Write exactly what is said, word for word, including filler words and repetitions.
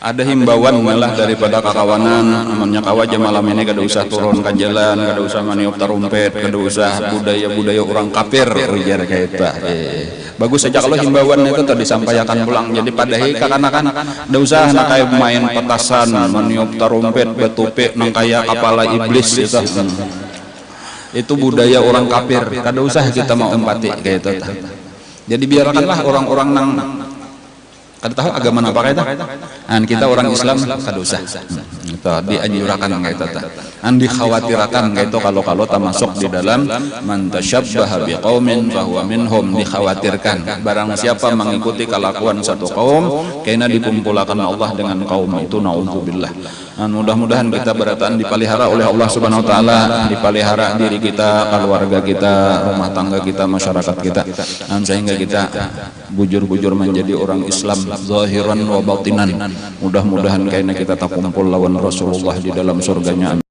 Ada himbauan lah daripada kakawanan, amunnya kawa ja malam ini kada usah turun ka jalan, kada usah maniup tarumpet, kada usah budaya-budaya urang kapir, ujar kaita. Eh, bagus aja kalau himbauan itu tuh disampaikan pulang. Jadi padahi kakanakan, kada usah nak kaya main petasan, maniup tarumpet, batupi nang kaya kapala iblis itu. Hmm. Itu budaya urang kapir, kada usah kita maumpati kaya itu tuh. Jadi biarkanlah urang-urang nang kada tahu agama napa kaya itu. An kita urang Islam kada usah. Itu dianjurakan kaya itu tuh. An dikhawatirakan kaya itu kalau-kalau tamasuk di dalam man tasyabbaha biqaumin fahuwa minhum, dikhawatirkan. Barang siapa mangikuti kalakuan satu kaum, kena dikumpulakan Allah dengan kaum itu, naudzubillah. An mudah-mudahan kita barataan dipalihara oleh Allah Subhanahu wa taala, dipalihara diri kita, keluarga kita, rumah tangga kita, masyarakat kita. An sehingga kita bujur-bujur menjadi orang Islam zahiran wa batinan. Mudah-mudahan kena kita takumpul lawan Rasulullah di dalam surganya.